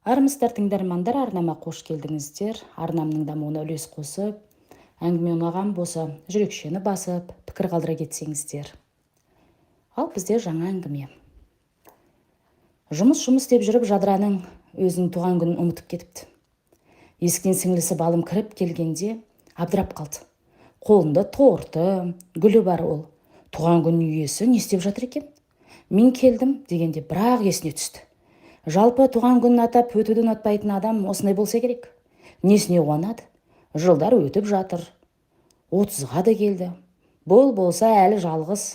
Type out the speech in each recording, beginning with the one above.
Армысыздар, тыңдармандар! Арнама қош келдіңіздер! Арнамның дамуына үлес қосып, әңгіме ұнаған болса, жүрекшені басып, пікір қалдыра кетсеңіздер. Ал бізде жаңа әңгіме. Жұмыс, жұмыс деп жүріп, Жадыраның өзінің туған күнін ұмытып кетіпті. Есіктен сіңлісі Балым кіріп келгенде абдырап қалды. Қолында торты, гүлі бар. Ол туған күн иесі не істеп жатыр екен, мен келдім дегенде бірақ есіне түсті. Жалпы, туған күнін атап өтуді ұнатпайтын адам осындай болса керек. Несіне қуанады? Жылдар өтіп жатыр, 30-ға да келді. Бұл болса, әлі жалғыз.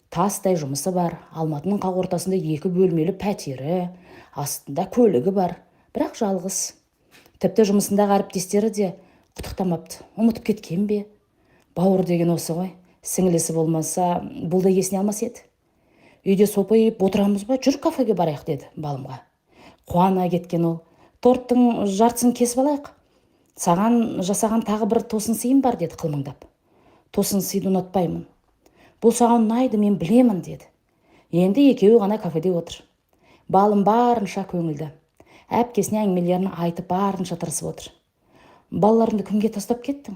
Тастай жұмысы бар, Алматының қақ ортасында екі бөлмелі пәтері, астында көлігі бар, бірақ жалғыз. Тіпті жұмысындағы әріптестері де құттықтамапты. Ұмытып кеткен бе? Бауыр деген осы ғой. Сіңлісі болмаса, бұл да есіне алмас еді. «Үйде сопиып отырамыз ба, жүр, кафеге барайық», — деді Балымға. Қуана кеткен ол: «Торттың жартысын кесіп алайық, саған жасаған тағы бір тосын сыйым бар», — деді қылмыңдап. «Тосын сыйды ұнатпаймын». «Бұл саған ұнайды, мен білемін», — деді. Енді екеуі ғана кафеде отыр. Балым барынша көңілді, әпкесіне әңгімелерін айтып, барынша тырысып отыр. «Балаларыңды кімге тастап кеттің?»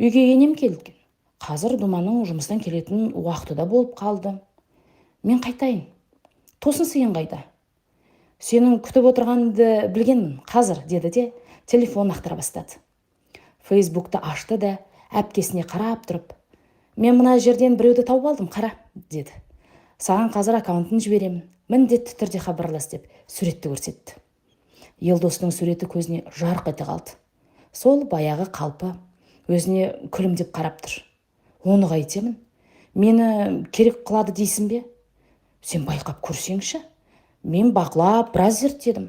«Үйге енем келген. Қазір Думанның жұмыстан келетін уақыты да болып қалды. Мен қайтайын». «Тосын сыйың қайда?» «Сенің күтіп отырғаныңды білгенмін. Қазір», — деді де, телефонын ақтара бастады. Фейсбукты ашты да, әпкесіне қарап тұрып: «Мен мына жерден біреуді тауып алдым, қара», — деді. «Саған қазір аккаунтын жіберемін, міндетті түрде хабарлас», — деп суретті көрсетті. Елдостың суреті көзіне жарқ ете қалды. Сол баяғы қалпы, өзіне күлімдеп қарап тұр. «Оны қайтемін? Мені керек қылады дейсің бе? Сен байқап көрсеңші. Мен бақылап, біраз зерттедім,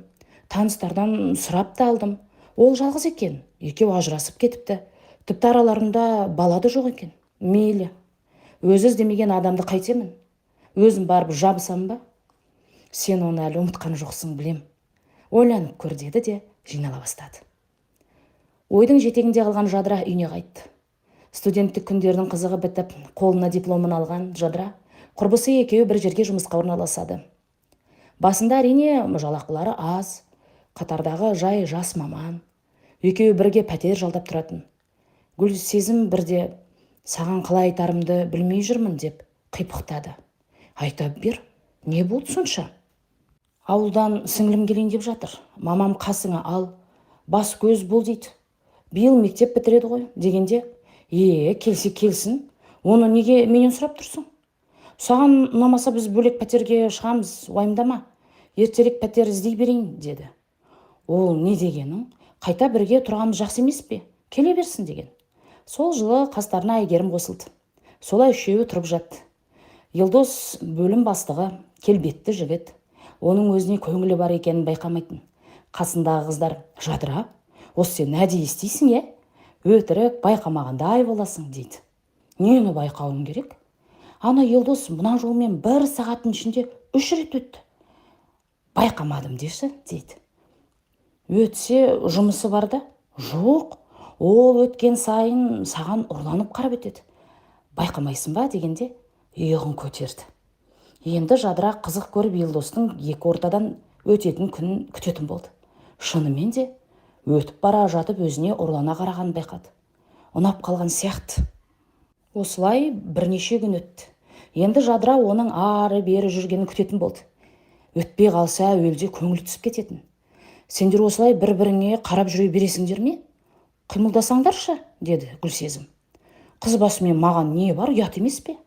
таныстардан сұрап та алдым. Ол жалғыз екен, екеуі ажырасып кетіпті, тіпті араларында бала да жоқ екен. Мейлі, өзі іздемеген адамды қайтемін? Өзім барып жабысам ба? Сен оны әлі ұмытқан жоқсың, білем. Ойланып көр», — деді де, жинала бастады. Ойдың жетегінде қалған Жадыра үйіне қайтты. Студенттік күндердің қызығы бітіп, қолына дипломын алған Жадыра құрбысы екеуі бір жерге жұмысқа орналасады. Басында, әрине, жалақылары аз, қатардағы жай жас маман. Екеуі бірге пәтер жалдап тұратын. Гүлсезім бірде: «Саған қалай айтарымды білмей жүрмін», — деп қипақтады. «Айта бер, не болды сонша?» «Ауылдан сіңлім келейін деп жатыр. Мамам қасыңа ал, бас көз бол дейді. Биыл мектеп бітіреді ғой», — дегенде: «Е, келсе келсін, оны неге менен сұрап тұрсың? Саған ұнамаса, біз бөлек пәтерге шығамыз, уайымдама. Ертерек пәтер іздей берейін», — деді. «Ол не дегенің? Қайта бірге тұрғанымыз жақсы емес пе? Келе берсін», — деген. Сол жылы қастарына Әйгерім қосылды. Солай үшеуі тұрып жатты. Елдос бөлім бастығы, келбетті жігіт. Оның өзіне көңілі бар екенін байқамайтын. Қасындағы қыздар: «Жадыра, осы сен әдейі істейсің, иә? Өтірік байқамағандай боласың», — дейді. «Нені байқауым керек? Ана Елдос мына жолмен бір сағаттың ішінде үш рет өтті, байқамадым деші», — дейді. «Өтсе, жұмысы бар да». «Жоқ, ол өткен сайын саған ұрланып қарап өтеді, байқамайсың ба?» — дегенде иығын көтерді. Енді Жадыра қызық көріп, Елдостың екі ортадан өтетін күнін күтетін болды. Шынымен де, өтіп бара жатып, өзіне ұрлана қарағанын байқады. Ұнап қалған сияқты. Осылай бірнеше күн өтті. Енді Жадыра оның ары бері жүргенін күтетін болды. Өтпей қалса, әуелде көңілі түсіп кететін. «Сендер осылай бір біріңе қарап жүре бересіңдер ме? Қимылдасаңдаршы», — деді Гүлсезім. «Қыз басымен маған не бар, ұят емес пе?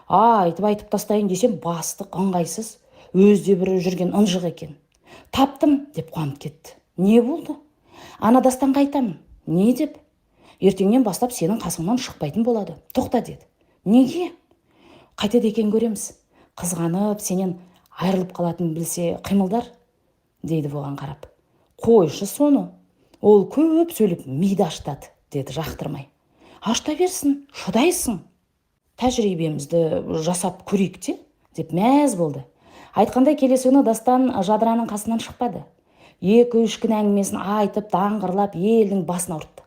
Айтып айтып тастайын десем, бастық ыңғайсыз, өзі де бір жүрген ынжық екен». «Таптым», — деп қуанып кетті. «Не болды?» «Ана Дастанға айтамын». «Не деп?» «Ертеңнен бастап сенің қасыңнан шықпайтын болады». «Тоқта», — деді. «Неге?» «Қайтеді екен, көреміз. Қызғанып, сенен айырылып қалатынын білсе, қимылдар», — дейді оған қарап. «Қойшы соны, ол көп сөйлеп миды ашытады», — деді жақтырмай. «Ашыта берсін, шыдайсың. Тәжірибемізді жасап көрейік те», — деп мәз болды. Айтқандай, келесі күні Дастан Жадыраның қасынан шықпады. 2-3 күн әңгімесін айтып, даңғырлап, елдің басын ауыртты.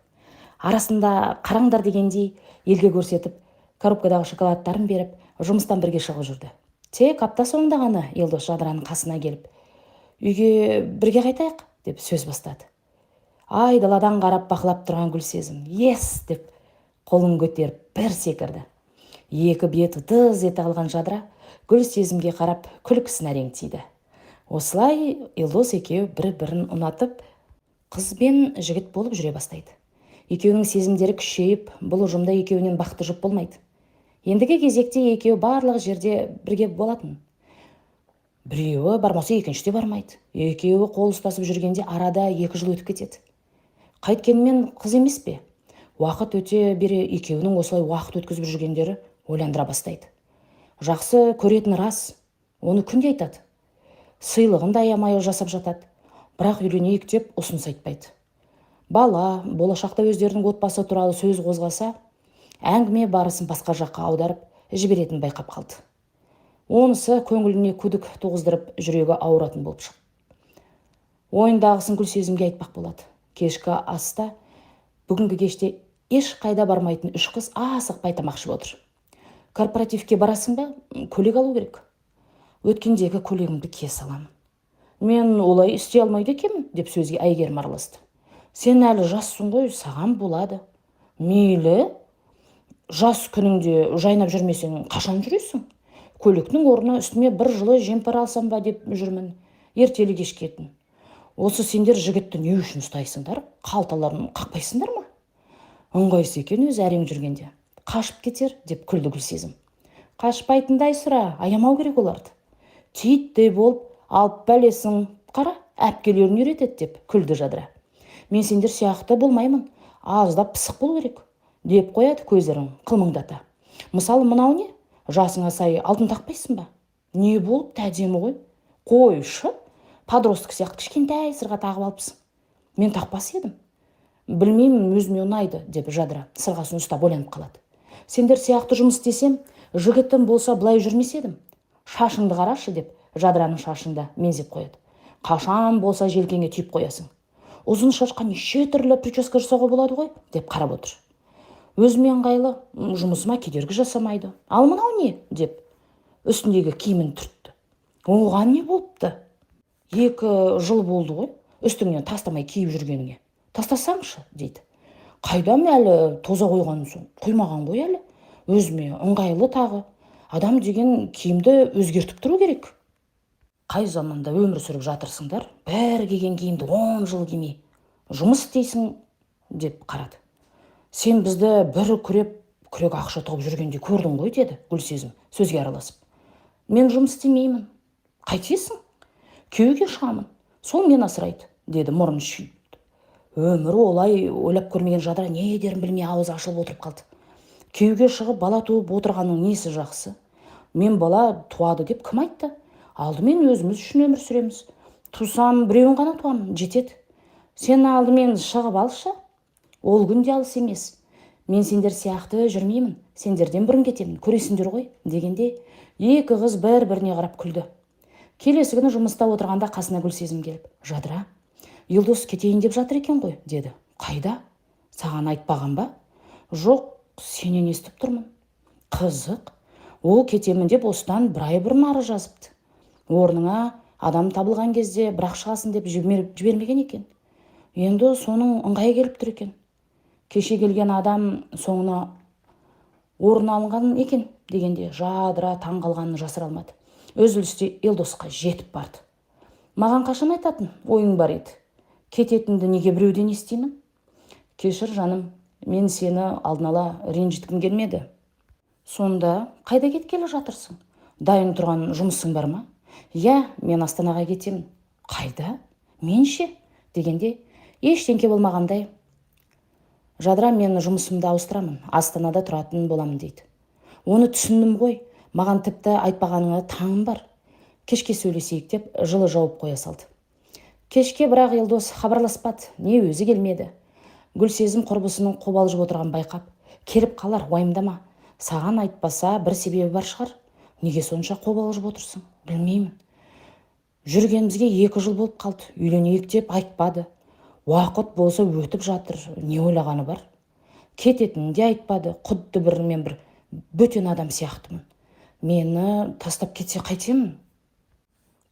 Арасында қараңдар дегендей елге көрсетіп, коробкадағы шоколадтарын беріп, жұмыстан бірге шығып жүрді. Тек апта соңында ғана Елдос Жадыраның қасына келіп, Үйге бірге қайтайық, деп сөз бастады. Айдаладан қарап, бақылап тұрған Гүлсезім «Ес!» деп қолын көтеріп бір секірді. Екі беті дыз ете қалған Жадыра Гүлсезімге қарап, күлкісін әрең тиді. Осылай Елдос екеуі бір-бірін ұнатып, қыз бен жігіт болып жүре бастайды. Екеуінің сезімдері күшейіп, бұл ұжымда екеуінен бақытты жұп болмайды. Ендігі кезекте екеуі барлық жерде бірге болатын. Біреуі бармаса, екінші де бармайды. Екеуі қол ұстасып жүргенде арада 2 жыл өтіп кетеді. Қайткенмен қыз емес пе? Уақыт өте бере екеуінің осылай уақыт өткізіп жүргендері ойландыра бастайды. Жақсы көретін рас, оны күнде айтады, сыйлығын да аямай жасап жатады, бірақ үйленейік деп ұсыныс айтпайды. Бала, болашақта өздерінің отбасы туралы сөз қозғаса, әңгіме барысын басқа жаққа аударып жіберетінін байқап қалды. Онысы көңіліне күдік туғыздырып, жүрегі ауыратын болып шықты. Ойындағысын Гүлсезімге айтпақ болады. Кешкі аста бүгінгі кеште ешқайда бармайтын үш қыз асықпай тамақ ішіп отыр. Корпоративке барасың ба? Көйлек алу керек. Өткендегі көйлегімді кие саламын. Мен олай істей алмайды екенмін, деп сөзге Әйгерім араласты. Сен әлі жассың ғой, саған болады. Мейлі, жас күніңде жайнап жүрмесең, қашан жүресің? Көйлектің орнына үстіме бір жылы жемпір алсам ба деп жүрмін, ертелі кеш киетін. Осы сендер жігітті не үшін ұстайсыңдар? Қалталарын қақпайсыңдар ма? Ыңғайсыз екен өзі әрең жүргенде. Қашып кетер, деп күлді Гүлсезім. Қашпайтындай сұра, аямау керек оларды. Титтей болып алып, бәлесін қара, әпкелерін үйретеді, деп күлді Жадыра. Мен сендер сияқты болмаймын, аздап пысық болу керек, деп қояды көздерін қылмыңдата. Мысалы, мынау не? Жасыңа сай алтын тақпайсың ба? Не болыпты, әдемі ғой. Қойшы, подросток сияқты кішкентай сырға тағып алыпсың. Мен тақпас едім. Білмеймін, өзіме ұнайды, деп Жадыра сырғасын ұстап ойланып қалады. Сендер сияқты жұмыс істесем, жігітім болса, былай жүрмес едім. Шашыңды қарашы, деп Жадыраның шашын да меңзеп қояды. Қашан болса желкеңе түйіп қоясың. Ұзын шашқа неше түрлі прическа жасауға болады ғой, деп қарап отыр. Өзіме ыңғайлы, жұмысыма кедергі жасамайды. Ал мынау не? Деп үстіндегі киімін түртті. Оған не болыпты? 2 жыл болды ғой үстіңнен тастамай киіп жүргеніңе, тастасаңшы, дейді. Қайдам, әлі тоза қойған соң қоймаған ғой әлі. Өзіме ыңғайлы тағы. Адам деген киімді өзгертіп тұру керек. Қай заманда өмір сүріп жатырсыңдар? Бір киген киімді 10 жыл кимей жұмыс істейсің, деп қарады. Сен бізді бір күреп күрек ақша тауып жүргенде көрдің ғой, деді Гүлсезім сөзге араласып. Мен жұмыс істемеймін. Қайтесің? Күйеуге шығамын, сол мені асырайды, деді мұрнын шүйіп. Өмірі олай ойлап көрмеген Жадыра не дерін білмей, аузы ашылып отырып қалды. Күйеуге шығып, бала туып отырғанның несі жақсы? Мен бала туады деп кім айтты? Алдымен өзіміз үшін өмір сүреміз. Тусам, біреуін ғана туамын, жетеді. Сен алдымен шығып алшы. Ол күн де алыс емес. Мен сендер сияқты жүрмеймін, сендерден бұрын кетемін, көресіңдер ғой, дегенде екі қыз бір біріне қарап күлді. Келесі күні жұмыста отырғанда қасына Гүлсезім келіп: «Жадыра, Елдос кетейін деп жатыр екен ғой», – деді. Қайда? Саған айтпаған ба? Жоқ, сенен естіп тұрмын. Қызық, ол кетемін деп осыдан бір ай бұрын арыз жазыпты. Орныңа адам табылған кезде бірақ шығасың деп жібермеген екен. Енді соның ыңғайы келіп тұр екен. Кеше келген адам соңына орын алынған екен, дегенде Жадыра таң қалғанын жасыра алмады. Үзілісте Елдосқа жетіп барды. Маған қашан айтатын ойың бар еді? Кететінді неге біреуден естимін? Кешір, жаным, мен сені алдын ала ренжіткім келмеді. Сонда қайда кеткелі жатырсың? Дайын тұрған жұмысың бар ма? Иә, мен Астанаға кетемін. Қайда? Мен ше? Дегенде ештеңке болмағандай Жадыра: «Мен жұмысымды ауыстырамын, Астанада тұратын боламын», – дейді. Оны түсіндім ғой, маған тіпті айтпағаныңа таңым бар. Кешке сөйлесейік, деп жылы жауып қоя салды. Кешке бірақ Елдос хабарласпады, не өзі келмеді. Гүлсезім құрбысының қобалжып отырғанын байқап: «Келіп қалар, уайымдама. Саған айтпаса, бір себебі бар шығар. Неге сонша қобалжып отырсың?» Білмеймін. Жүргенімізге 2 жыл болып қалды, үйленейік деп айтпады. Уақыт болса өтіп жатыр, не ойлағаны бар? Кететінін де айтпады. Құдды бір мен бір бөтен адам сияқтымын. Мені тастап кетсе, қайтемін?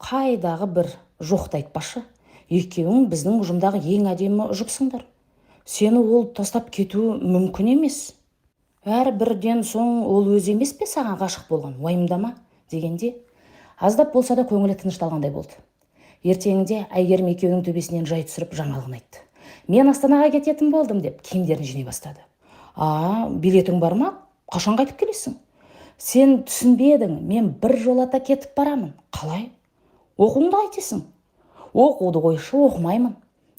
Қайдағы бір Жоқты айтпашы, екеуің біздің ұжымдағы ең әдемі жұпсыңдар. Сені ол тастап кетуі мүмкін емес. Әр бірден соң ол өзі емес пе саған ғашық болған, уайымдама дегенде, аздап болса да көңілі тынышталғандай болды. Ертеңінде Әйгерім екеуінің төбесінен жай түсіріп жаңалығын айтты. Мен Астанаға кететін болдым деп киімдерін жинай бастады. А, билетің бар ма? Қашан қайтып келесің? Сен түсінбедің, мен бір жолата кетіп барамын. Қалай? Оқуыңды қайтесің? Оқуды қойшы, оқымаймын.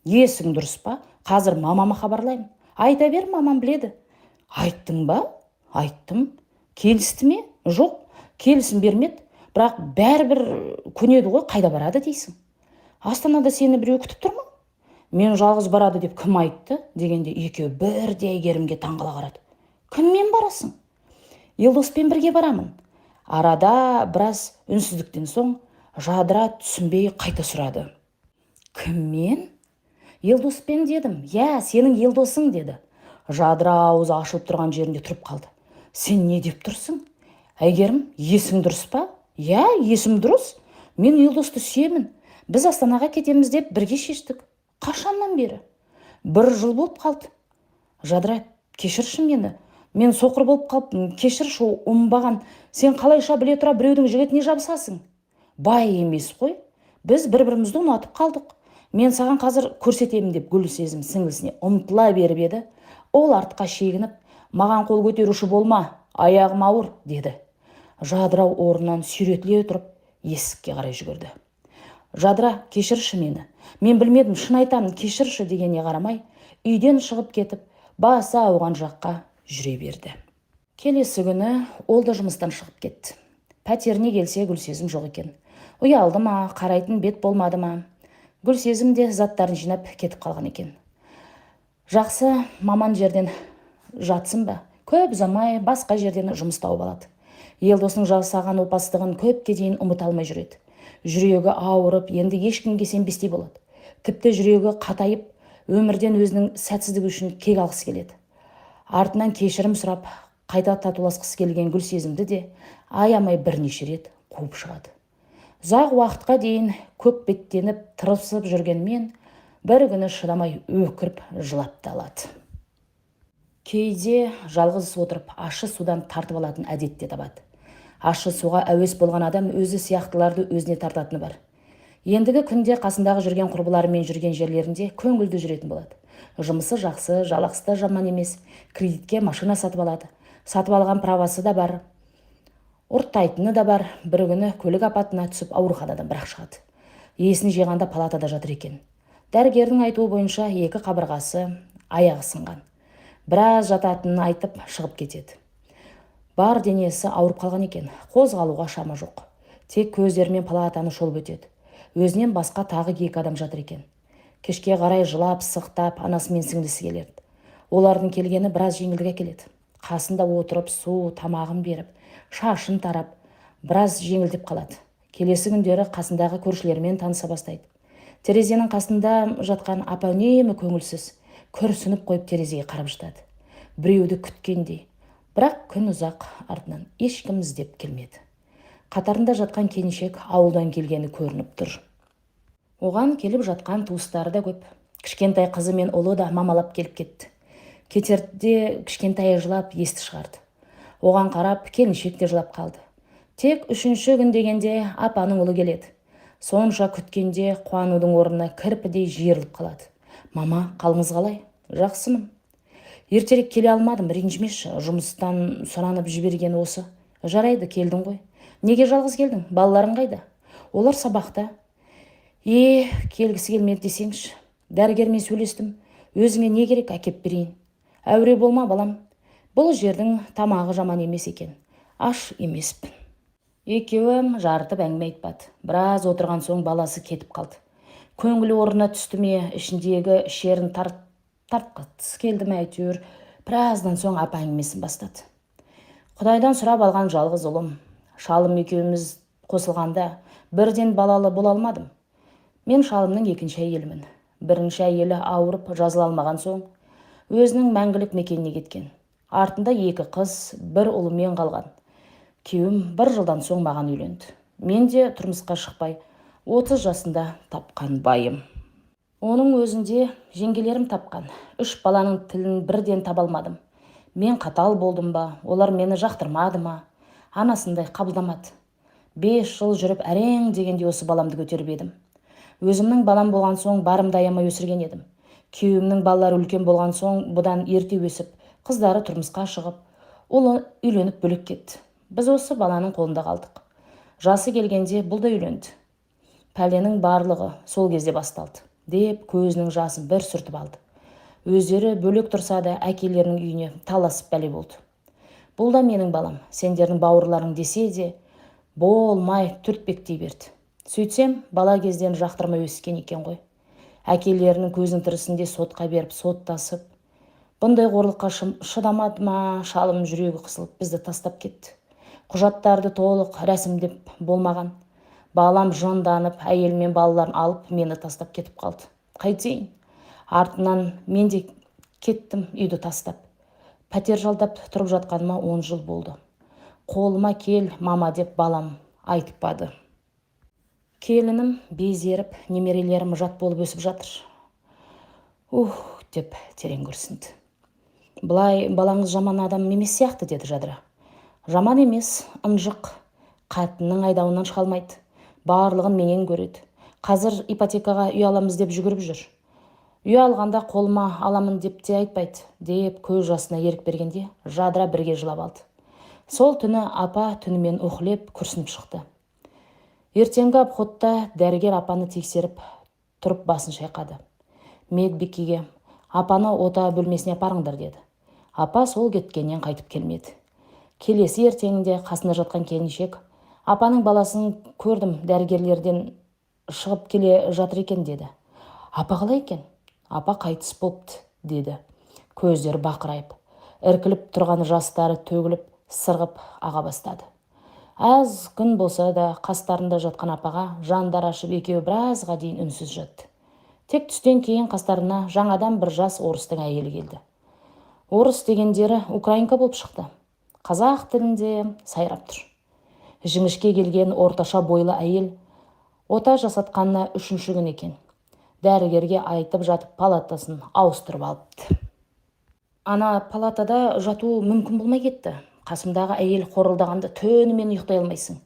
Есің дұрыс па? Қазір мамама хабарлаймын. Айта бер, мамам біледі. Айттың ба? Айттым. Келісті ме? Жоқ, келісім бермеді. Бірақ бәрібір көнеді ғой, қайда барады дейсің? Астанада сені біреу күтіп тұр ма? Мен жалғыз барады деп кім айтты? Дегенде екеуі бірдей Әйгерімге таңқала қарады. Кіммен барасың? Елдоспен бірге барамын. Арада біраз үнсіздіктен соң Жадыра түсінбей қайта сұрады. Кіммен? Елдоспен дедім. Иә, сенің Елдосың деді. Жадыра аузы ашылып тұрған жерінде тұрып қалды. Сен не деп тұрсың? Әйгерім, есің дұрыс па? Иә, есім дұрыс. Мен Елдосты сүйемін. Біз Астанаға кетеміз деп бірге шештік. Қашаннан бері? Бір жыл болып қалды. Жадыра, кешірші мені. Мен соқыр болып қалыппын, кешірші, оңбаған. Сен қалайша біле тұра біреудің жігітіне жабысасың? Бай емес қой. Біз бір-бірімізді ұнатып қалдық. Мен саған қазір көрсетемін деп Гүлсезім сіңлісіне ұмтыла беріп еді. Ол артқа шегініп, маған қол көтеруші болма, аяғым ауыр, деді. Жадыра орнынан сүйретіле тұрып, есікке қарай жүгірді. Жадыра, кешірші мені. Мен білмедім, шын айтамын, кешірші дегеніне қарамай, үйден шығып кетіп, басы ауған жаққа жүре берді. Келесі күні ол да жұмыстан шығып кетті. Пәтеріне келсе, Гүлсезім жоқ екен. Ұялды ма, қарайтын бет болмады ма? Гүлсезім де заттарын жинап кетіп қалған екен. Жақсы маман жерден жатсын ба? Көп ұзамай басқа жерден жұмыс тауып алады. Елдосының жасаған опасыздығын көпке дейін ұмыта алмай жүреді. Жүрегі ауырып, енді ешкімге сенбестей болады. Тіпті жүрегі қатайып, өмірден өзінің сәтсіздігі үшін кек алғысы келеді. Артынан кешірім сұрап, қайта татуласқысы келген Гүлсезімді де аямай бірнеше рет қуып шығады. Ұзақ уақытқа дейін көп беттеніп, тырысып жүргенмен, бір күні шыдамай өкіріп жылап та алады. Кейде жалғыз отырып ащы судан тартып алатын әдет те табады. Ащы суға әуес болған адам өзі сияқтыларды өзіне тартатыны бар. Ендігі күнде қасындағы жүрген құрбыларымен жүрген жерлерінде көңілді жүретін болады. Жұмысы жақсы, жалақысы да жаман емес, кредитке машина сатып алады. Сатып алған правасы да бар. Ұрттайтыны да бар. Бір күні көлік апатына түсіп ауруханадан бірақ шығады. Есін жиғанда палатада жатыр екен. Дәрігердің айтуы бойынша екі қабырғасы, аяғы сынған. Біраз жататынын айтып шығып кетеді. Бар денесі ауырып қалған екен, қозғалуға шама жоқ. Тек көздерімен палатаны шолып өтеді. Өзінен басқа тағы екі адам жатыр екен. Кешке қарай жылап, сықтап, анасы мен сіңлісі келеді. Олардың келгені біраз жеңілдік әкеледі. Қасында отырып, су, тамағын беріп, шашын тарап, біраз жеңілдеп қалады. Келесі күндері қасындағы көршілерімен таныса бастайды. Терезенің қасында жатқан апа үнемі көңілсіз, күрсініп қойып терезеге қарап жатады. Біреуді күткендей. Бірақ күн ұзақ артынан ешкім іздеп келмеді. Қатарында жатқан келіншек ауылдан келгені көрініп тұр. Оған келіп жатқан туыстары да көп. Кішкентай қызы мен ұлы да мамалап келіп кетті. Кетерде кішкентайы жылап есті шығарды. Оған қарап келіншек те жылап қалды. Тек үшінші күн дегенде апаның ұлы келеді. Сонша күткенде қуанудың орнына кірпідей жиырылып қалады. Мама, қалыңыз қалай? Жақсымын. Ертерек келе алмадым, ренжімеші, жұмыстан сұранып жіберген осы. Жарайды, келдің ғой. Неге жалғыз келдің? Балаларың қайда? Олар сабақта. Е, келгісі келмеді десеңші. Дәрігермен сөйлестім. Өзіңе не керек, әкеп берейін. Әуре болма, балам. Бұл жердің тамағы жаман емес екен. Аш емеспін. Екеуі жарытып әңгіме айтпады. Біраз отырған соң баласы кетіп қалды. Көңілі орнына түсті ме, ішіндегі шерін тартқысы келді ме әйтеуір. Біраздан соң апа әңгімесін бастады. Құдайдан сұрап алған жалғыз ұлым. Шалым екеуміз қосылғанда бірден балалы бола алмадым. Мен шалымның екінші әйелімін. Бірінші әйелі ауырып жазыла алмаған соң өзінің мәңгілік мекеніне кеткен. Артында екі қыз, бір ұлымен қалған. Күйеуім бір жылдан соң маған үйленді. Мен де тұрмысқа шықпай, 30 жасында тапқан байым. Оның өзінде жеңгелерім тапқан. 3 баланың тілін бірден таба алмадым. Мен қатал болдым ба, олар мені жақтырмады ма, анасындай қабылдамады. 5 жыл жүріп әрең дегенде осы баламды көтеріп едім. Өзімнің балам болған соң барымды аямай өсірген едім. Күйеуімнің балалары үлкен болған соң бұдан ерте өсіп, қыздары тұрмысқа шығып, ұлы үйленіп бөлек кетті. Біз осы баланың қолында қалдық. Жасы келгенде бұл да үйленді. Пәленің барлығы сол кезде басталды, деп көзінің жасын бір сүртіп алды. Өздері бөлек тұрса да әкелерінің үйіне таласып бәле болды. Бұл да менің балам, сендердің бауырларың десе де, болмай түртпектей берді. Сөйтсем, бала кезден жақтырмай өскен екен ғой. Әкелерінің көзінің тірісінде сотқа беріп, соттасып, бұндай қорлыққа шыдамады ма, шалым жүрегі қысылып бізді тастап кетті. Құжаттарды толық рәсімдеп болмаған. Балам жынданып, әйелі мен балаларын алып, мені тастап кетіп қалды. Қайтейін? Артынан мен де кеттім үйді тастап. Пәтер жалдап тұрып жатқаныма 10 жыл болды. Қолыма кел, мама деп балам айтпады. Келінім безеріп, немерелерім жат болып өсіп жатыр. Ух, деп терең күрсінді. Былай балаңыз жаман адам емес сияқты, деді Жадыра. Жаман емес, ынжық. Қатынның айдауынан шыға алмайды. Барлығын менен көреді. Қазір ипотекаға үй аламыз деп жүгіріп жүр. Үй алғанда қолыма аламын деп те айтпайды, деп көз жасына ерік бергенде Жадыра бірге жылап алды. Сол түні апа түнімен уһілеп күрсініп шықты. Ертеңгі обходта дәрігер апаны тексеріп тұрып басын шайқады. Медбикеге апаны ота бөлмесіне апарыңдар деді. Апа сол кеткеннен қайтып келмеді. Келесі ертеңінде қасында жатқан келіншек апаның баласын көрдім, дәрігерлерден шығып келе жатыр екен деді. Апа қалай екен? Апа қайтыс болыпты деді. Көздері бақырайып, іркіліп тұрған жастары төгіліп, сырғып аға бастады. Аз күн болса да қастарында жатқан апаға жандар ашып екеуі біразға дейін үнсіз жатты. Тек түстен кейін қастарына жаңадан бір жас орыстың әйелі келді. Орыс дегендері украинка болып шықты. Қазақ тілінде сайрап тұр. Жіңішке келген орташа бойлы әйел ота жасатқанына 3-ші күн екен. Дәрігерге айтып жатып палатасын ауыстырып алыпты. Ана палатада жату мүмкін болмай кетті. Қасымдағы әйел қорылдағанда түнімен ұйықтай алмайсың.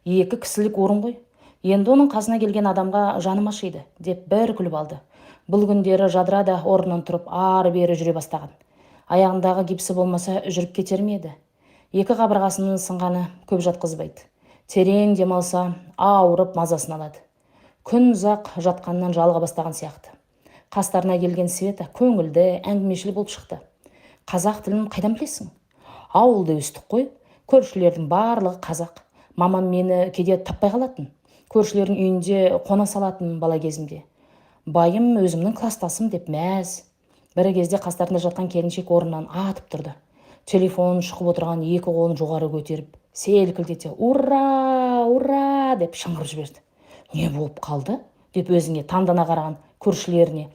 2 кісілік орын ғой. Енді оның қасына келген адамға жаным ашиды, деп бір күліп алды. Бұл күндері Жадыра да орнынан тұрып ары-бері жүре бастаған. Аяғындағы гипсі болмаса жүріп кетер ме еді? 2 қабырғасының сынғаны көп жатқызбайды. Терең демалса, ауырып мазасын алады. Күн ұзақ жатқаннан жалыға бастаған сияқты. Қастарына келген Света көңілді, әңгімешіл болып шықты. Қазақ тілін қайдан білесің? Ауылда өстік қой. Көршілердің барлығы қазақ. Мамам мені кейде таппай қалатын. Көршілердің үйінде қона салатын бала кезімде. Байым өзімнің кластасым деп мәз. Бір кезде қастарында жатқан келіншек орнынан атып тұрды. Телефон шұқып отырған 2 қолын жоғары көтеріп, селкілдете «Ура! Ура!» деп шыңғырып жіберді. Не болып қалды? Деп өзіне таңдана қараған көршілеріне.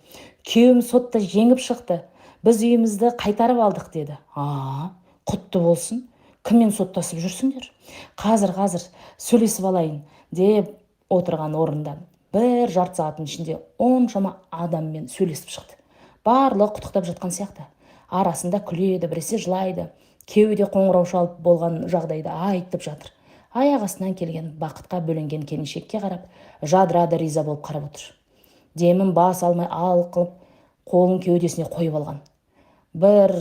Күйеуім сотта жеңіп шықты. Біз үйімізді қайтарып алдық деді. А, құтты болсын. Кіммен соттасып жүрсіңдер? Қазір, сөйлесіп алайын деп отырған орнынан бір жарты сағаттың ішінде оншама адаммен сөйлесіп шықты. Барлығы құттықтап жатқан сияқты. Арасында күледі, біресе жылайды. Күйеуі де қоңырау шалып болған жағдайды айтып жатыр. Аяқ астынан келген бақытқа бөленген келіншекке қарап, Жадыра да риза болып қарап отыр. Демін бас алмай алқып, қолын кеудесіне қойып алған. Бір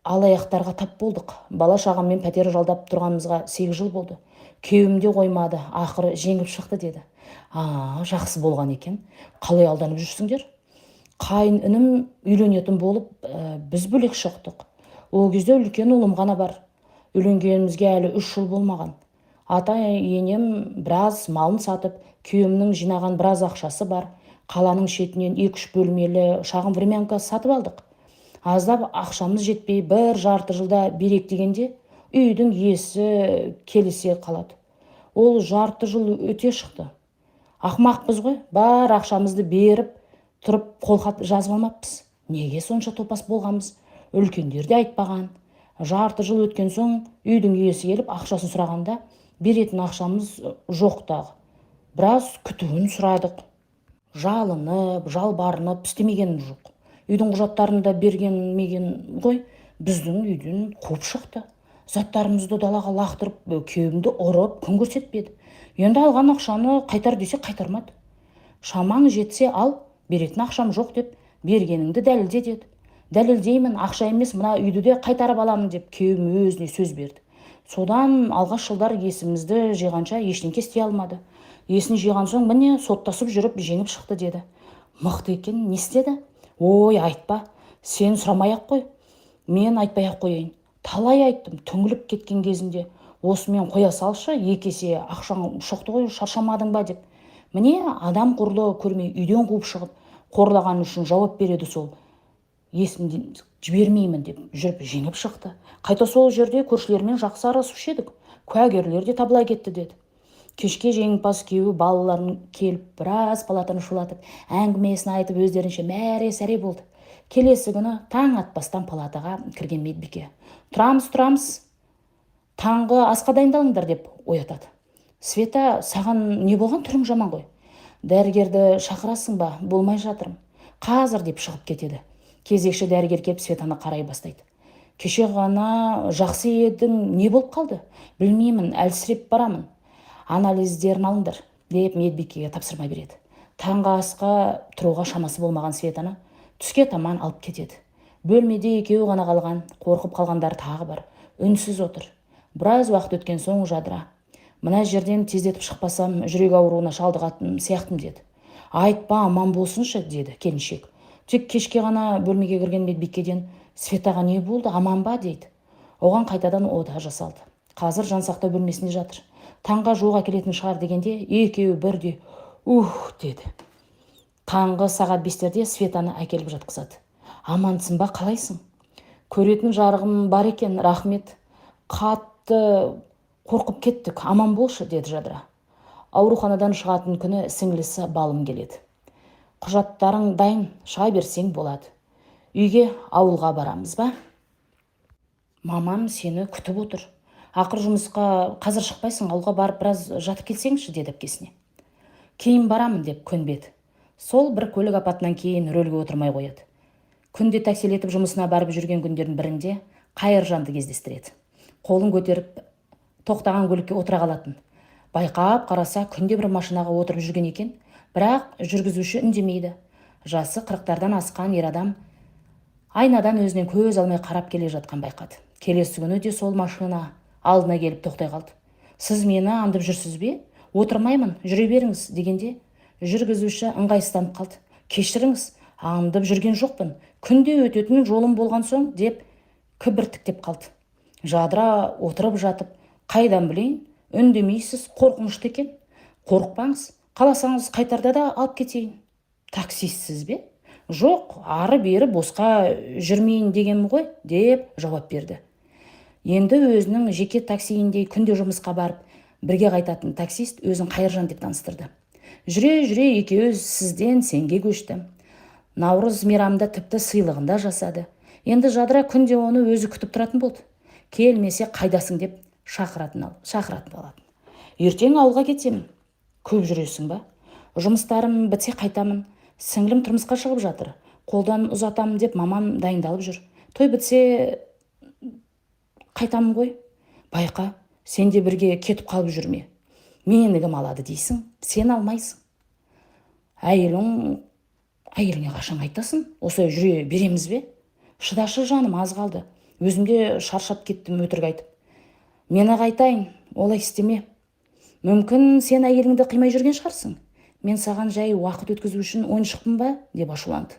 алаяқтарға тап болдық. Бала шағаммен пәтер жалдап тұрғанымызға 8 жыл болды. Күйеуім де қоймады, ақыры жеңіп шықты деді. А, жақсы болған екен. Қалай алданып жүрсіңдер? Қайын інім үйленетін болып, біз бөлек шықтық. Ол кезде үлкен ұлым ғана бар. Үйленгенімізге әлі 3 жыл болмаған. Ата енем біраз малын сатып, күйеуімнің жинаған біраз ақшасы бар. Қаланың шетінен 2-3 бөлмелі шағын времянка сатып алдық. Аздап ақшамыз жетпей, бір жарты жылда берек дегенде үйдің иесі келесе қалады. Ол жарты жыл өте шықты. Ақмақпыз ғой, бар ақшамызды беріп тұрып қолхат жазып алмаппыз. Неге сонша топас болғанбыз? Үлкендер де айтпаған. Жарты жыл өткен соң үйдің иесі келіп ақшасын сұрағанда беретін ақшамыз жоқ тағы. Біраз күтуін сұрадық. Жалынып, жалбарынып істемегенім жоқ. Үйдің құжаттарын да берген ғой, біздің үйден қуып шықты. Заттарымызды далаға лақтырып, күйеуімді ұрып, күн көрсетпеді. Енді алған ақшаны қайтар десе, қайтармады. Шамаң жетсе ал, беретін ақшам жоқ деп, бергеніңді дәлелде деді. Дәлелдеймін, ақша емес, мына үйді де қайтарып аламын деп күйеуім өзіне сөз берді. Содан алғаш жылдар есімізді жиғанша ештеңке істей алмады. Есін жиған соң, міне, соттасып жүріп жеңіп шықты деді. Мықты екен, не істеді? Ой, айтпа, сен сұрамай-ақ қой. Мен айтпай-ақ қояйын. Талай айттым, түңіліп кеткен кезінде. Осымен қоя салшы, екі есе ақшаң шықты ғой, шаршамадың ба деп. Міне, адам құрлы көрмей үйден қуып шығып, қорлаған үшін жауап береді сол. Есімден жібермеймін деп жүріп жеңіп шықты. Қайта сол жерде көршілермен жақсы араласушы едік. Куәгерлер де табыла кетті деді. Кешке жеңімпаз күйеуі балаларын келіп, біраз палатаны шулатып, әңгімесін айтып, өздерінше мәре-сәре болды. Келесі күні таң атпастан палатаға кірген медбике: «Тұрамыз, тұрамыз, таңғы асқа дайындалыңдар», – деп оятады. «Света, саған не болған, түрің жаман ғой. Дәрігерді шақырасың ба, болмай жатырмын». «Қазір», – деп шығып кетеді. Кезекші дәрігер келіп, Светаны қарай бастайды. «Кеше ғана жақсы едің, не болып қалды?» «Білмеймін, әлсіреп барамын». «Анализдерін алыңдар», – деп медбикеге тапсырма береді. Таңғы асқа тұруға шамасы болмаған Светаны түске таман алып кетеді. Бөлмеде екеуі ғана қалған, қорқып қалғандар тағы бар. Үнсіз отыр. Біраз уақыт өткен соң Жадыра: «Мына жерден тездетіп шықпасам, жүрек ауруына шалдығатын сияқтымын», – деді. «Айтпа, аман болсыншы», – деді келіншек. Тек кешке ғана бөлмеге кірген медбикеден: «Светаға не болды, аман ба?» – дейді. Оған қайтадан ота жасалды. Қазір жансақтау бөлмесінде жатыр. Таңға жуық әкелетін шығар дегенде, екеуі бірдей «Ух» деді. Таңғы сағат 5-терде Светаны әкеліп жатқызады. «Амансың ба, қалайсың?» «Көретін жарығым бар екен, рахмет. Қатты қорқып кеттік, аман болшы», – деді Жадыра. Ауруханадан шығатын күні сіңлісі Балым келеді. «Құжаттарың дайын, шыға берсең болады. Үйге, ауылға барамыз ба? Мамам сені күтіп отыр. Ақыры жұмысқа қазір шықпайсың, ауылға барып біраз жатып келсеңші», – деді әпкесіне. «Кейін барамын», – деп көнбеді. Сол бір көлік апатынан кейін рөлге отырмай қояды. Күнде таксилетіп жұмысына барып жүрген күндердің бірінде Қайыржанды кездестіреді. Қолын көтеріп тоқтаған көлікке отыра қалатын. Байқап қараса, күнде бір машинаға отырып жүрген екен, бірақ жүргізуші үндемейді. Жасы 40-тардан асқан ер адам айнадан өзінен көз алмай қарап келе жатқан байқады. Келесі күні де сол машина алдына келіп тоқтай қалды. «Сіз мені аңдып жүрсіз бе? Отырмаймын, жүре беріңіз», – дегенде, жүргізуші ыңғайсызданып қалды. «Кешіріңіз, аңдып жүрген жоқпын, күнде өтетін жолым болған соң», – деп кібіртіктеп қалды. Жадыра отырып жатып: «Қайдан білейін, үндемейсіз, қорқынышты екен». «Қорықпаңыз, қаласаңыз, қайтарда да алып кетейін». «Таксистсіз бе?» «Жоқ, ары бері босқа жүрмейін дегенмін ғой», – деп жауап берді. Енді өзінің жеке таксиіндей күнде жұмысқа барып, бірге қайтатын таксист өзін Қайыржан деп таныстырды. Жүре жүре екеуі сізден сенге көшті. Наурыз мейрамында тіпті сыйлығында жасады. Енді Жадыра күнде оны өзі күтіп тұратын болды. Келмесе, «Қайдасың?» деп шақыратын алатын. «Ертең ауылға кетемін». «Көп жүресің ба?» «Жұмыстарым бітсе, қайтамын. Сіңлім тұрмысқа шығып жатыр, қолдан ұзатамын деп мамам дайындалып жүр. Той бітсе, қайтамын ғой». «Байқа, сен де бірге кетіп қалып жүрме. Мені кім алады дейсің, сен алмайсың. Әйеліңе қашан айтасың? Осылай жүре береміз бе?» «Шыдашы, жаным, аз қалды. Өзім де шаршап кеттім өтірік айтып». «Мені қайтайын, олай істеме. Мүмкін, сен әйеліңді қимай жүрген шығарсың. Мен саған жай уақыт өткізу үшін ойыншықпын ба?» – деп ашуланды.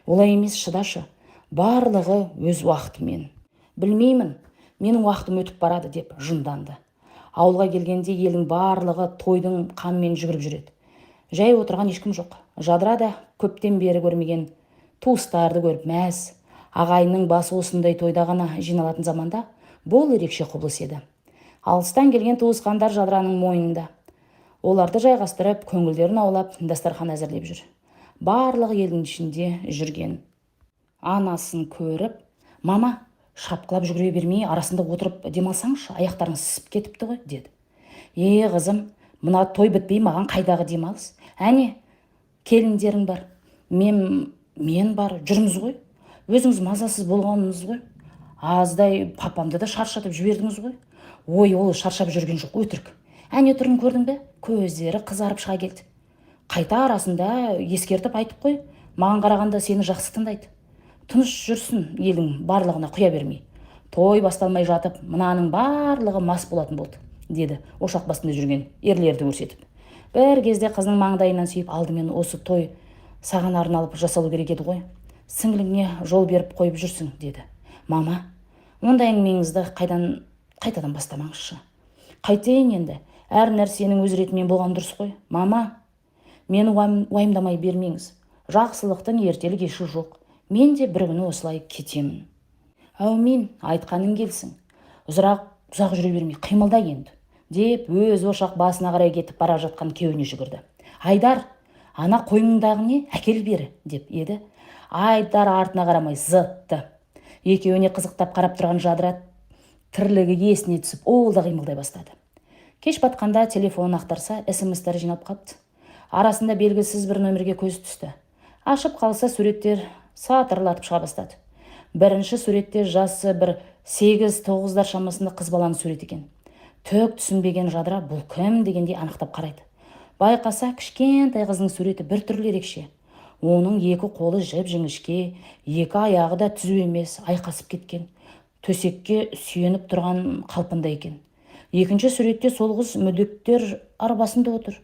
«Олай емес, шыдашы, барлығы өз уақытымен». «Білмеймін, менің уақытым өтіп барады», – деп жынданды. Ауылға келгенде елдің барлығы тойдың қамымен жүгіріп жүреді. Жай отырған ешкім жоқ. Жадыра да көптен бері көрмеген туыстарды көріп мәз. Ағайынның басы осындай тойда ғана жиналатын заманда бұл ерекше құбылыс еді. Алыстан келген туысқандар Жадыраның мойнында. Оларды жайғастырып, көңілдерін аулап, дастархан әзірлеп жүр. Барлық елдің ішінде жүрген анасын көріп: «Мама, шапқылап жүгіре бермей, арасында отырып демалсаңшы, аяқтарың ісіп кетіпті ғой», – деді. «Е, қызым, Мына той бітпей маған қайдағы демалыс? Әне, келіндерің бар, мен бар, жүрміз ғой. Өзіңіз мазасыз болғаныңыз ғой. Аздай папамды да шаршатып жібердіңіз ғой. Ой, ол шаршап жүрген жоқ, өтірік. Әне түрін көрдің бе? Көздері қызарып шыға келді. Қайта арасында ескертіп айтып қой. Маған қарағанда сені жақсы тыңдайды. Тыныш жүрсін, елдің барлығына құя бермей. Той басталмай жатып, мынаның барлығы мас болатын болды, деді ошақ басында жүрген ерлерді көрсетіп. Бір кезде қызының маңдайынан сүйіп, алдымен осы той саған арналып жасалу керек еді ғой. Сіңліңе жол беріп қойып жүрсің, деді. Мама, ондай әңгімеңізді қайдан қайтадан бастамаңызшы. Қайтейін енді, әр нәрсенің өз ретімен болған дұрыс қой. Мама, мені уайымдамай бермеңіз. Жақсылықтың ертелі кеші жоқ. Мен де бір күні осылай кетемін. Әумин, айтқаның келсін. Ұзақ ұзақ жүре бермей қимылда енді, деп өз ошақ басына қарай кетіп бара жатқан күйеуіне жүгірді. Айдар, ана қойныңдағы не, әкел бері, деп еді. Айдар артына қарамай зытты. Екеуіне қызықтап қарап тұрған Жадыра тірлігі есіне түсіп, ол да қимылдай бастады. Кеш батқанда телефонын ақтарса, СМС-тер жиналып қалыпты. Арасында белгісіз бір нөмірге көзі түсті. Ашып қалса, суреттер сатырлатып шыға бастады. Бірінші суретте жасы бір 8-9-дар шамасында қыз баланың суреті екен. Түк түсінбеген Жадыра бұл кім дегендей анықтап қарайды. Байқаса, кішкентай қыздың суреті біртүрлі ерекше. Оның екі қолы жіп-жіңішке, екі аяғы да түзу емес, айқасып кеткен. Төсекке сүйеніп тұрған қалпында екен. Екінші суретте сол қыз мүгедектер арбасында отыр.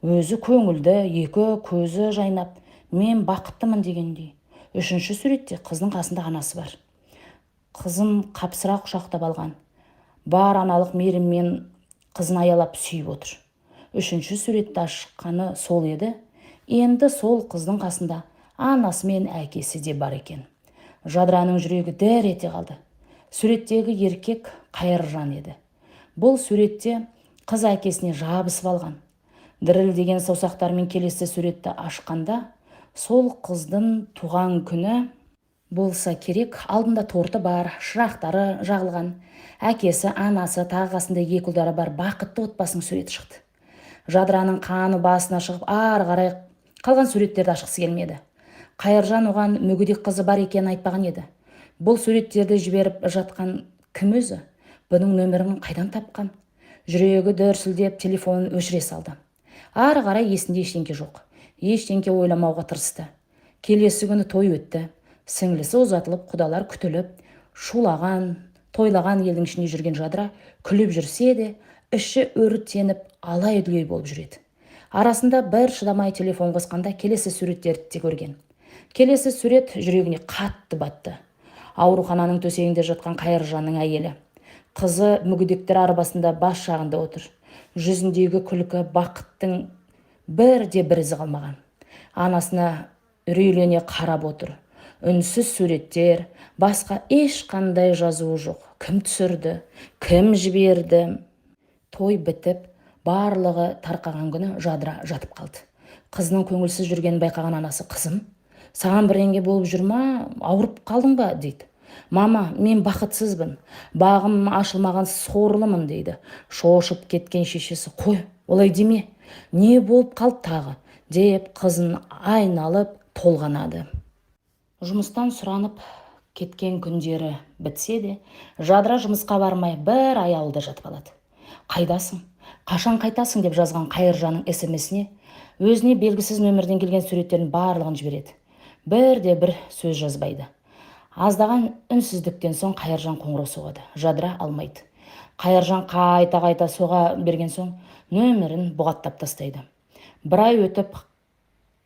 Өзі көңілді, екі көзі жайнап, мен бақыттымын дегендей. Үшінші суретте қыздың қасында анасы бар. Қызын қапсыра құшақтап алған. Бар аналық мейіріммен қызын аялап сүйіп отыр. Үшінші суретті ашқаны сол еді. Енді сол қыздың қасында анасы мен әкесі де бар екен. Жадыраның жүрегі дір ете қалды. Суреттегі еркек Қайыржан еді. Бұл суретте қыз әкесіне жабысып алған. Дірілдеген саусақтармен келесі суретті ашқанда, сол қыздың туған күні болса керек, алдында торты бар, шырақтары жағылған, әкесі, анасы, тағы қасында екі ұлдары бар бақытты отбасының суреті шықты. Жадыраның қаны басына шығып, ары қарай қалған суреттерді ашқысы келмеді. Қайыржан оған мүгедек қызы бар екенін айтпаған еді. Бұл суреттерді жіберіп жатқан кім өзі? Бұның нөмірін қайдан тапқан? Жүрегі дүрсілдеп, телефонын өшіре салды. Ары қарай есінде ештеңке жоқ. Ештеңке ойламауға тырысты. Келесі күні той өтті. Сіңлісі ұзатылып, құдалар күтіліп, шулаған, тойлаған елдің ішінде жүрген Жадыра күліп жүрсе де, іші өртеніп, алай-дүлей болып жүреді. Арасында бір шыдамай телефон қосқанда келесі суреттерді де көрген. Келесі сурет жүрегіне қатты батты. Аурухананың төсегінде жатқан Қайыржанның әйелі. Қызы мүгедектер арбасында бас жағында отыр. Жүзіндегі күлкі, бақыттың бірде бір ізі қалмаған. Анасына үрейлене қарап отыр. Үнсіз суреттер, басқа ешқандай жазуы жоқ. Кім түсірді, кім жіберді? Той бітіп, барлығы тарқаған күні Жадыра жатып қалды. Қызының көңілсіз жүргенін байқаған анасы, қызым, саған бірдеңе болып жүр ма, ауырып қалдың ба, дейді. Мама, мен бақытсызбын, бағым ашылмаған сорлымын, дейді. Шошып кеткен шешесі, қой, олай деме, не болып қалды тағы, деп қызын айналып толғанады. Жұмыстан сұранып кеткен күндері бітсе де, Жадыра жұмысқа бармай бір ай ауылда жатып алады. Қайдасың? Қашан қайтасың, деп жазған Қайыржанның СМС-іне өзіне белгісіз нөмірден келген суреттердің барлығын жібереді. Бірде бір сөз жазбайды. Аздаған үнсіздіктен соң Қайыржан қоңырау соғады. Жадыра алмайды. Қайыржан қайта-қайта соға берген соң нөмірін бұғаттап тастайды. Бір ай өтіп,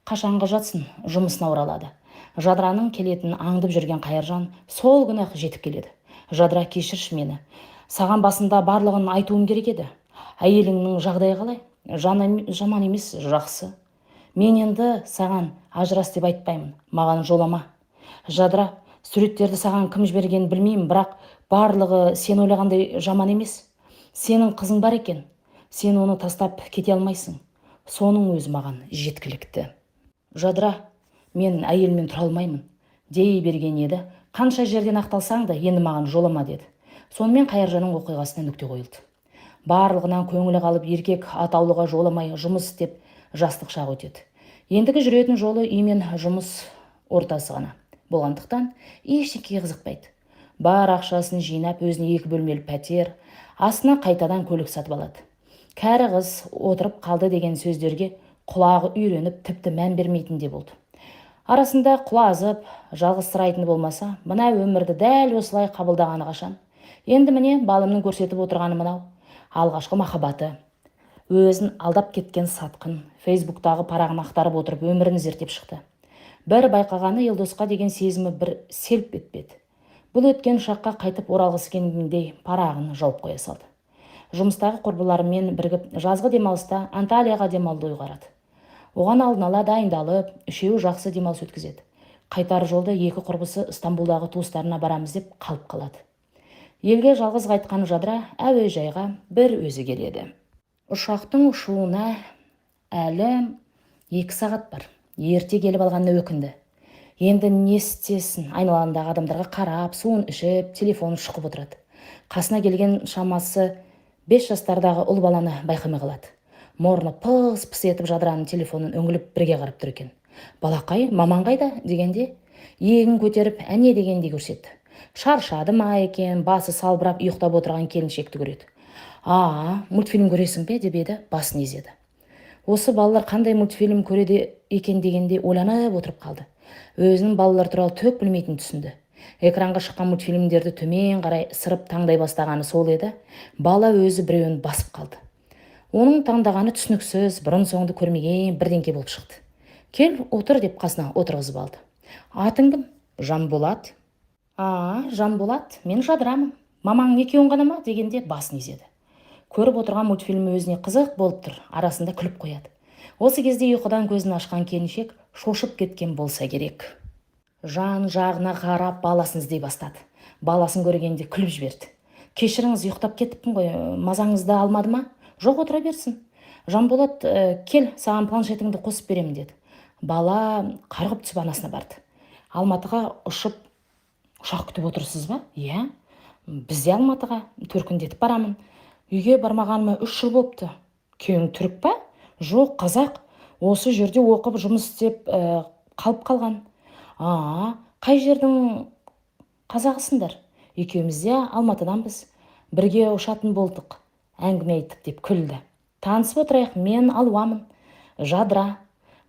қашанғы жатсын, жұмысына оралады. Жадыраның келетінін аңдып жүрген Қайыржан сол күні-ақ жетіп келеді. Жадыра, кешірші мені. Саған басында барлығын айтуым керек еді. Әйеліңнің жағдайы қалай? Жаман емес, жақсы. Мен енді саған ажырас деп айтпаймын. Маған жолама. Жадыра, суреттерді саған кім жібергенін білмеймін, бірақ барлығы сен ойлағандай жаман емес. Сенің қызың бар екен. Сен оны тастап кете алмайсың. Соның өзі маған жеткілікті. Жадыра, мен әйеліммен тұра алмаймын, дей берген еді. Қанша жерден ақталсаң да, енді маған жолама, деді. Сонымен Қайыржанның оқиғасына нүкте қойылды. Барлығынан көңілі қалып, еркек атаулыға жоламай жұмыс істеп, жастық шағы өтеді. Ендігі жүретін жолы үй мен жұмыс ортасы ғана болғандықтан, ештеңеге қызықпайды. Бар ақшасын жинап, өзіне екі бөлмелі пәтер, астына қайтадан көлік сатып алады. Кәрі қыз отырып қалды деген сөздерге құлағы үйреніп, тіпті мән бермейтін де болды. Арасында құлазып, жалғызсырайтыны болмаса, мына өмірді дәл осылай қабылдағаны қашан? Енді міне, Балымның көрсетіп отырғаны мынау. Алғашқы махаббаты. Өзін алдап кеткен сатқын. Фейсбуктағы парағын ақтарып отырып, өмірін зерттеп шықты. Бір байқағаны, Елдосқа деген сезімі бір селп етпеді. Бұл өткен шаққа қайтып оралғысы келгендей, парағын жауып қоя салды. Жұмыстағы құрбыларымен бірігіп, жазғы демалыста Анталияға демалуды ұйғарады. Оған алдын ала дайындалып, үшеуі жақсы демалыс өткізеді. Қайтар жолда екі құрбысы Стамбулдағы туыстарына барамыз деп қалып қалады. Елге жалғыз қайтқан Жадыра әуежайға бір өзі келеді. Ұшақтың ұшуына әлі 2 сағат бар. Ерте келіп алғанына өкінді. Енді не істесін? Айналаңдағы адамдарға қарап, суын ішіп, телефонын шұқып отырады. Қасына келген шамасы 5 жастардағы ұл баланы байқамай қалады. Мұрны пыс пыс етіп, Жадыраның телефонын үңіліп, бірге қарап тұр екен. «Балақай, маман қайда?» дегенде, иегін көтеріп, әне дегендей көрсетті. Шаршады ма екен, басы салбырап ұйықтап отырған келіншекті көреді. «А, мультфильм көресің бе?» деп еді, басын изеді. Осы балалар қандай мультфильм көреді екен дегендей ойланып отырып қалды. Өзінің балалар туралы түк білмейтінін түсінді. Экранға шыққан мультфильмдерді төмен қарай сырып таңдай бастағаны сол еді, бала өзі біреуін басып қалды. Оның таңдағаны түсініксіз, бұрын соңды көрмеген бірдеңке болып шықты. «Кел, отыр», – деп қасына отырғызып алды. «Атың кім?» «Жанболат». «А, Жанболат, мен Жадырамын. Мамаң екеуің ғана ма?» дегенде, басын изеді. Көріп отырған мультфильм өзіне қызық болып тұр, арасында күліп қояды. Осы кезде ұйқыдан көзін ашқан келіншек шошып кеткен болса керек, жан жағына қарап, баласын іздей бастады. Баласын көргенде күліп жіберді. «Кешіріңіз, ұйықтап кетіппін ғой, мазаңызды алмады ма?» «Жоқ, отыра берсін. Жанболат, кел, саған планшетіңді қосып беремін», – деді. Бала қарғып түсіп, анасына барды. «Алматыға ұшып, ұшақ күтіп отырсыз ба?» «Иә, біз де Алматыға төркіндетіп барамын. Үйге бармағаныма 3 жыл болыпты». «Күйеуің түрік па?» «Жоқ, қазақ. Осы жерде оқып, жұмыс істеп, қалып қалған». «А, қай жердің қазағысыңдар?» «Екеуміз де Алматыданбыз. Бірге ұшатын болдық, әңгіме айттық», – деп күлді. «Танысып отырайық, мен Алуамын, Жадыра.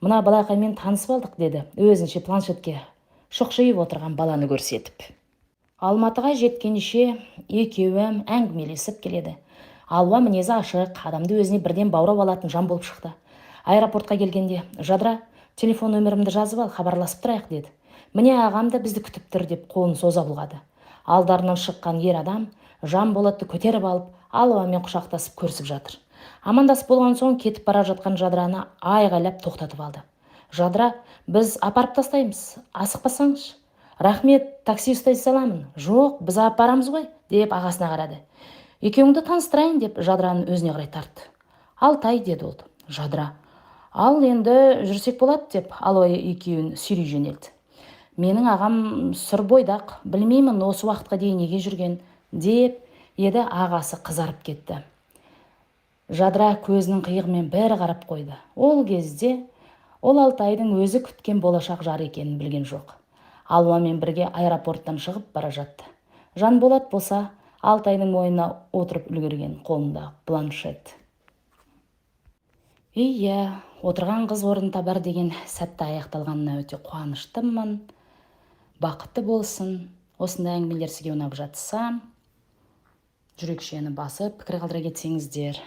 Мына балақаймен танысып алдық», – деді өзінше планшетке шұқшиып отырған баланы көрсетіп. Алматыға жеткенше екеуі әңгімелесіп келеді. Алуа мінезі ашық, адамды өзіне бірден баурап алатын жан болып шықты. Аэропортқа келгенде Жадыра: «Телефон нөмірімді жазып ал, хабарласып тұрайық», – деді. «Міне, ағам да бізді күтіп тұр», – деп қолын соза бұлғады. Алдарынан шыққан ер адам Жанболатты көтеріп алып, Алуамен құшақтасып көрісіп жатыр. Амандасып болған соң, кетіп бара жатқан Жадыраны айғайлап тоқтатып алды. «Жадыра, біз апарып тастаймыз, асықпасаңшы». «Рахмет, такси ұстай саламын». «Жоқ, біз апарамыз ғой», – деп ағасына қарады. «Екеуіңді таныстырайын», – деп Жадыраны өзіне қарай тартты. «Алтай», – деді ол. Жадыра: «Ал енді жүрсек болады», – деп Алуа екеуін сүйрей жөнелді. «Менің ағам сұр бойдақ, білмеймін, осы уақытқа дейін неге жүрген», – деп еді, ағасы қызарып кетті. Жадыра көзінің қиығымен бір қарап қойды. Ол кезде ол Алтайдың өзі күткен болашақ жары екенін білген жоқ. Алуамен бірге аэропорттан шығып бара жатты. Жанболат болса, Алтайдың мойнына отырып үлгерген, қолында планшет. Иә, «Отырған қыз орын табар» деген сәтті аяқталғанына өте қуаныштымын. Бақытты болсын. Осындай әңгімелер сізге ұнап жатса, жүрекшені басып, пікір қалдыра кетсеңіздер.